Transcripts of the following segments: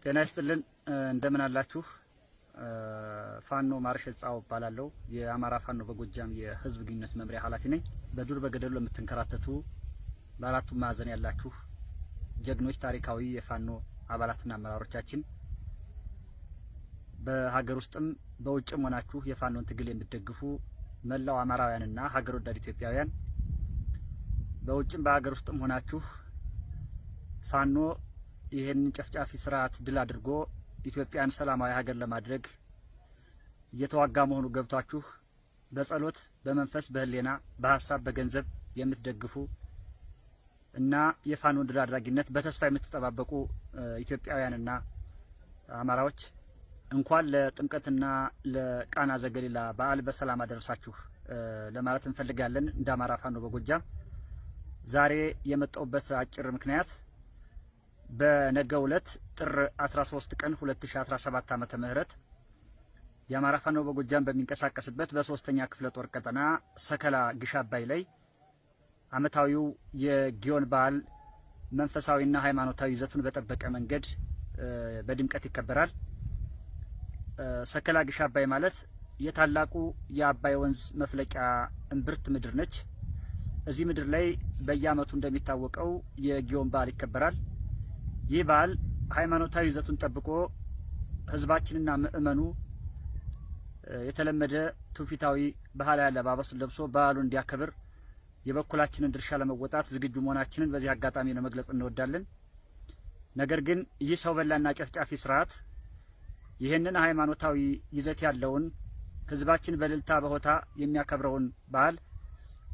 ጤና ይስጥልን፣ እንደምን አላችሁ? ፋኖ ማርሸት ጻው እባላለሁ። የአማራ ፋኖ በጎጃም የህዝብ ግንኙነት መምሪያ ኃላፊ ነኝ። በዱር በገደሉ ለምትንከራተቱ በአራቱም ማዕዘን ያላችሁ ጀግኖች ታሪካዊ የፋኖ አባላትና አመራሮቻችን፣ በሀገር ውስጥም በውጭም ሆናችሁ የፋኖን ትግል የምትደግፉ መላው አማራውያንና ሀገር ወዳድ ኢትዮጵያውያን፣ በውጭም በሀገር ውስጥም ሆናችሁ ፋኖ ይህንን ጨፍጫፊ ስርዓት ድል አድርጎ ኢትዮጵያን ሰላማዊ ሀገር ለማድረግ እየተዋጋ መሆኑ ገብቷችሁ በጸሎት፣ በመንፈስ፣ በህሊና፣ በሀሳብ፣ በገንዘብ የምትደግፉ እና የፋኖን ድል አድራጊነት በተስፋ የምትጠባበቁ ኢትዮጵያውያንና አማራዎች፣ እንኳን ለጥምቀትና ለቃና ዘገሊላ በዓል በሰላም አደረሳችሁ ለማለት እንፈልጋለን። እንደ አማራ ፋኖ በጎጃም ዛሬ የመጣሁበት አጭር ምክንያት በነገው ዕለት ጥር 13 ቀን 2017 ዓመተ ምህረት የአማራ ፋኖ በጎጃም በሚንቀሳቀስበት በሶስተኛ ክፍለ ጦር ቀጠና ሰከላ ግሽ አባይ ላይ ዓመታዊው የጊዮን በዓል መንፈሳዊና ሃይማኖታዊ ይዘቱን በጠበቀ መንገድ በድምቀት ይከበራል። ሰከላ ግሽ አባይ ማለት የታላቁ የአባይ ወንዝ መፍለቂያ እምብርት ምድር ነች። እዚህ ምድር ላይ በየዓመቱ እንደሚታወቀው የጊዮን በዓል ይከበራል። ይህ በዓል ሃይማኖታዊ ይዘቱን ጠብቆ ህዝባችንና ምእመኑ የተለመደ ትውፊታዊ ባህላዊ አለባበሱን ለብሶ በዓሉን እንዲያከብር የበኩላችንን ድርሻ ለመወጣት ዝግጁ መሆናችንን በዚህ አጋጣሚ ለመግለጽ እንወዳለን። ነገር ግን ይህ ሰው በላና ጨፍጫፊ ስርዓት ይህንን ሃይማኖታዊ ይዘት ያለውን ህዝባችን በእልልታ በሆታ የሚያከብረውን በዓል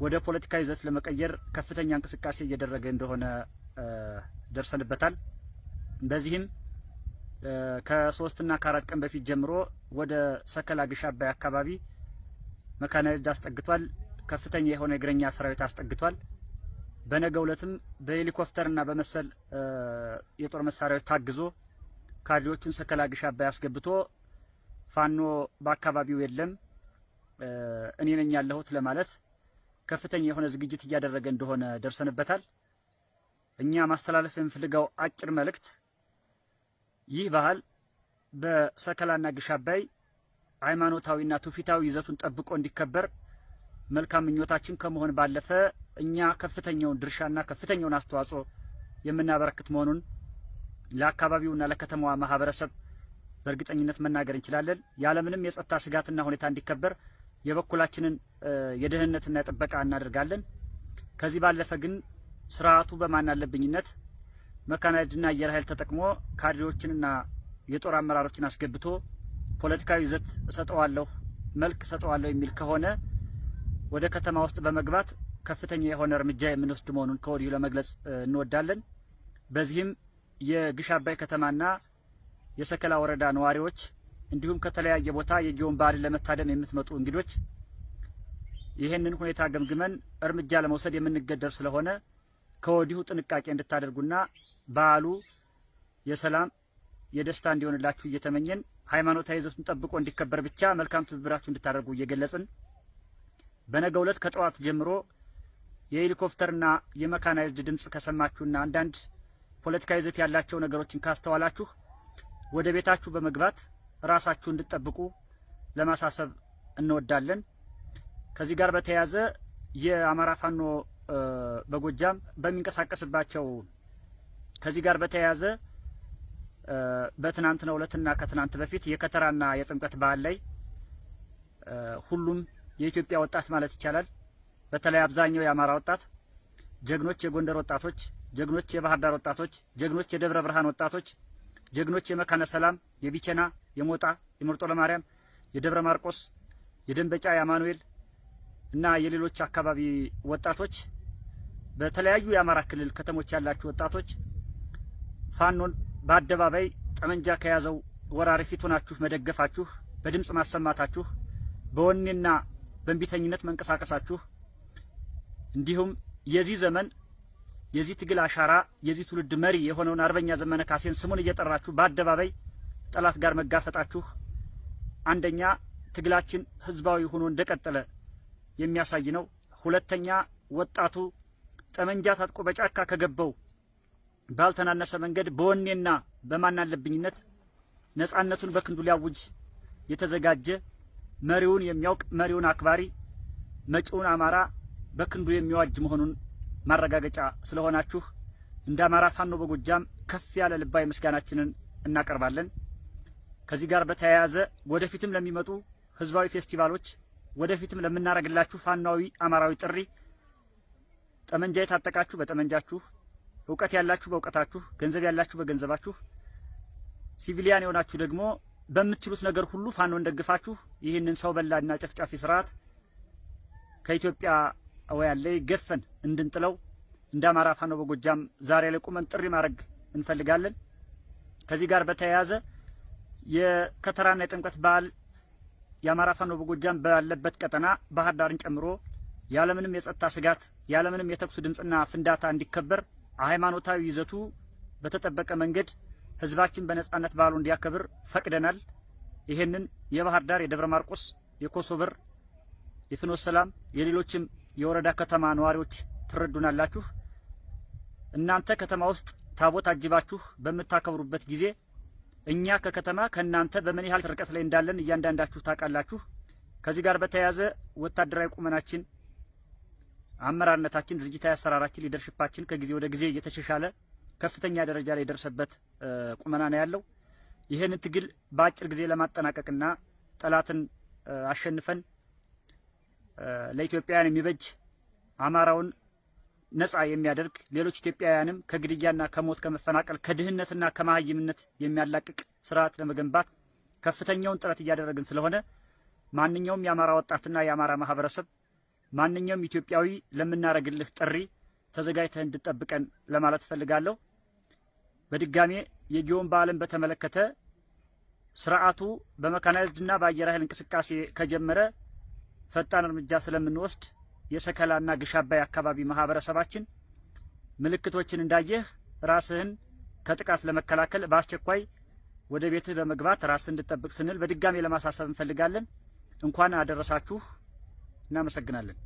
ወደ ፖለቲካ ይዘት ለመቀየር ከፍተኛ እንቅስቃሴ እየደረገ እንደሆነ ደርሰንበታል። በዚህም ከ3 እና ከ4 ቀን በፊት ጀምሮ ወደ ሰከላ ግሽ አባይ አካባቢ መካናይዝድ አስጠግቷል። ከፍተኛ የሆነ የእግረኛ ሰራዊት አስጠግቷል። በነገው ዕለትም በሄሊኮፕተርና በመሰል የጦር መሳሪያዎች ታግዞ ካድሬዎቹን ሰከላ ግሽ አባይ አስገብቶ ፋኖ በአካባቢው የለም፣ እኔ ነኝ ያለሁት ለማለት ከፍተኛ የሆነ ዝግጅት እያደረገ እንደሆነ ደርሰንበታል። እኛ ማስተላለፍ የምንፈልገው አጭር መልእክት ይህ ባህል በሰከላና ግሽ አባይ ሃይማኖታዊና ትውፊታዊ ይዘቱን ጠብቆ እንዲከበር መልካም ምኞታችን ከመሆን ባለፈ እኛ ከፍተኛውን ድርሻና ከፍተኛውን አስተዋጽኦ የምናበረክት መሆኑን ለአካባቢውና ለከተማዋ ማህበረሰብ በእርግጠኝነት መናገር እንችላለን። ያለምንም የጸጥታ ስጋትና ሁኔታ እንዲከበር የበኩላችንን የደህንነትና የጥበቃ እናደርጋለን። ከዚህ ባለፈ ግን ስርዓቱ በማናለብኝነት መካናይዝድና አየር ኃይል ተጠቅሞ ካድሬዎችንና የጦር አመራሮችን አስገብቶ ፖለቲካዊ ይዘት እሰጠዋለሁ፣ መልክ እሰጠዋለሁ የሚል ከሆነ ወደ ከተማ ውስጥ በመግባት ከፍተኛ የሆነ እርምጃ የምንወስድ መሆኑን ከወዲሁ ለመግለጽ እንወዳለን። በዚህም የግሽ አባይ ከተማና የሰከላ ወረዳ ነዋሪዎች እንዲሁም ከተለያየ ቦታ የጊዮን በዓልን ለመታደም የምትመጡ እንግዶች ይህንን ሁኔታ ገምግመን እርምጃ ለመውሰድ የምንገደር ስለሆነ ከወዲሁ ጥንቃቄ እንድታደርጉና በዓሉ የሰላም የደስታ እንዲሆንላችሁ እየተመኘን፣ ሃይማኖታዊ ይዘቱን ጠብቆ እንዲከበር ብቻ መልካም ትብብራችሁ እንድታደርጉ እየገለጽን፣ በነገው ዕለት ከጠዋት ጀምሮ የሄሊኮፕተርና የመካናይዝድ ድምፅ ከሰማችሁና አንዳንድ ፖለቲካዊ ይዘት ያላቸው ነገሮችን ካስተዋላችሁ ወደ ቤታችሁ በመግባት ራሳችሁ እንድትጠብቁ ለማሳሰብ እንወዳለን። ከዚህ ጋር በተያያዘ የአማራ ፋኖ በጎጃም በሚንቀሳቀስባቸው ከዚህ ጋር በተያያዘ በትናንትናው ዕለትና ከትናንት በፊት የከተራና የጥምቀት በዓል ላይ ሁሉም የኢትዮጵያ ወጣት ማለት ይቻላል፣ በተለይ አብዛኛው የአማራ ወጣት፣ ጀግኖች የጎንደር ወጣቶች፣ ጀግኖች የባህር ዳር ወጣቶች፣ ጀግኖች የደብረ ብርሃን ወጣቶች፣ ጀግኖች የመካነ ሰላም፣ የቢቸና፣ የሞጣ፣ የመርጦ ለማርያም፣ የደብረ ማርቆስ፣ የደንበጫ፣ የአማኑኤል እና የሌሎች አካባቢ ወጣቶች፣ በተለያዩ የአማራ ክልል ከተሞች ያላችሁ ወጣቶች ፋኖን በአደባባይ ጠመንጃ ከያዘው ወራሪ ፊት ሆናችሁ መደገፋችሁ፣ በድምፅ ማሰማታችሁ፣ በወኔና በእንቢተኝነት መንቀሳቀሳችሁ፣ እንዲሁም የዚህ ዘመን የዚህ ትግል አሻራ የዚህ ትውልድ መሪ የሆነውን አርበኛ ዘመነ ካሴን ስሙን እየጠራችሁ በአደባባይ ጠላት ጋር መጋፈጣችሁ አንደኛ ትግላችን ህዝባዊ ሆኖ እንደቀጠለ የሚያሳይ ነው። ሁለተኛ ወጣቱ ጠመንጃ ታጥቆ በጫካ ከገባው ባልተናነሰ መንገድ በወኔና በማናለብኝነት ነፃነቱን በክንዱ ሊያውጅ የተዘጋጀ መሪውን የሚያውቅ መሪውን አክባሪ መጪውን አማራ በክንዱ የሚዋጅ መሆኑን ማረጋገጫ ስለሆናችሁ እንደ አማራ ፋኖ በጎጃም ከፍ ያለ ልባዊ ምስጋናችንን እናቀርባለን። ከዚህ ጋር በተያያዘ ወደፊትም ለሚመጡ ህዝባዊ ፌስቲቫሎች ወደፊትም ለምናረግላችሁ ፋኖዊ አማራዊ ጥሪ ጠመንጃ የታጠቃችሁ በጠመንጃችሁ፣ እውቀት ያላችሁ በእውቀታችሁ፣ ገንዘብ ያላችሁ በገንዘባችሁ፣ ሲቪሊያን የሆናችሁ ደግሞ በምትችሉት ነገር ሁሉ ፋኖን ደግፋችሁ ይህንን ሰው በላና ጨፍጫፊ ስርዓት ከኢትዮጵያውያን ላይ ገፈን እንድንጥለው እንደ አማራ ፋኖ በጎጃም ዛሬ ላይ ቁመን ጥሪ ማድረግ እንፈልጋለን። ከዚህ ጋር በተያያዘ የከተራና የጥምቀት በዓል የአማራ ፋኖ በጎጃም ባለበት ቀጠና ባህር ዳርን ጨምሮ ያለምንም የጸጥታ ስጋት ያለምንም የተኩስ ድምጽና ፍንዳታ እንዲከበር ሃይማኖታዊ ይዘቱ በተጠበቀ መንገድ ህዝባችን በነጻነት በዓሉ እንዲያከብር ፈቅደናል። ይሄንን የባህር ዳር፣ የደብረ ማርቆስ፣ የኮሶበር፣ የፍኖተ ሰላም፣ የሌሎችም የወረዳ ከተማ ነዋሪዎች ትረዱናላችሁ። እናንተ ከተማ ውስጥ ታቦት አጅባችሁ በምታከብሩበት ጊዜ እኛ ከከተማ ከእናንተ በምን ያህል ርቀት ላይ እንዳለን እያንዳንዳችሁ ታውቃላችሁ። ከዚህ ጋር በተያያዘ ወታደራዊ ቁመናችን፣ አመራርነታችን፣ ድርጅታዊ አሰራራችን፣ ሊደርሽፓችን ከጊዜ ወደ ጊዜ እየተሻሻለ ከፍተኛ ደረጃ ላይ የደረሰበት ቁመና ነው ያለው። ይህንን ትግል በአጭር ጊዜ ለማጠናቀቅና ጠላትን አሸንፈን ለኢትዮጵያውያን የሚበጅ አማራውን ነፃ የሚያደርግ ሌሎች ኢትዮጵያውያንም ከግድያና ከሞት ከመፈናቀል ከድህነትና ከመሃይምነት የሚያላቅቅ ስርዓት ለመገንባት ከፍተኛውን ጥረት እያደረግን ስለሆነ ማንኛውም የአማራ ወጣትና የአማራ ማህበረሰብ ማንኛውም ኢትዮጵያዊ ለምናረግልህ ጥሪ ተዘጋጅተህ እንድትጠብቀን ለማለት እፈልጋለሁ። በድጋሜ የጊዮን በዓልን በተመለከተ ስርዓቱ በመካናይዝድና በአየር ኃይል እንቅስቃሴ ከጀመረ ፈጣን እርምጃ ስለምንወስድ የሰከላና ግሽ አባይ አካባቢ ማህበረሰባችን ምልክቶችን እንዳየህ ራስህን ከጥቃት ለመከላከል በአስቸኳይ ወደ ቤትህ በመግባት ራስህን እንድትጠብቅ ስንል በድጋሜ ለማሳሰብ እንፈልጋለን። እንኳን አደረሳችሁ። እናመሰግናለን።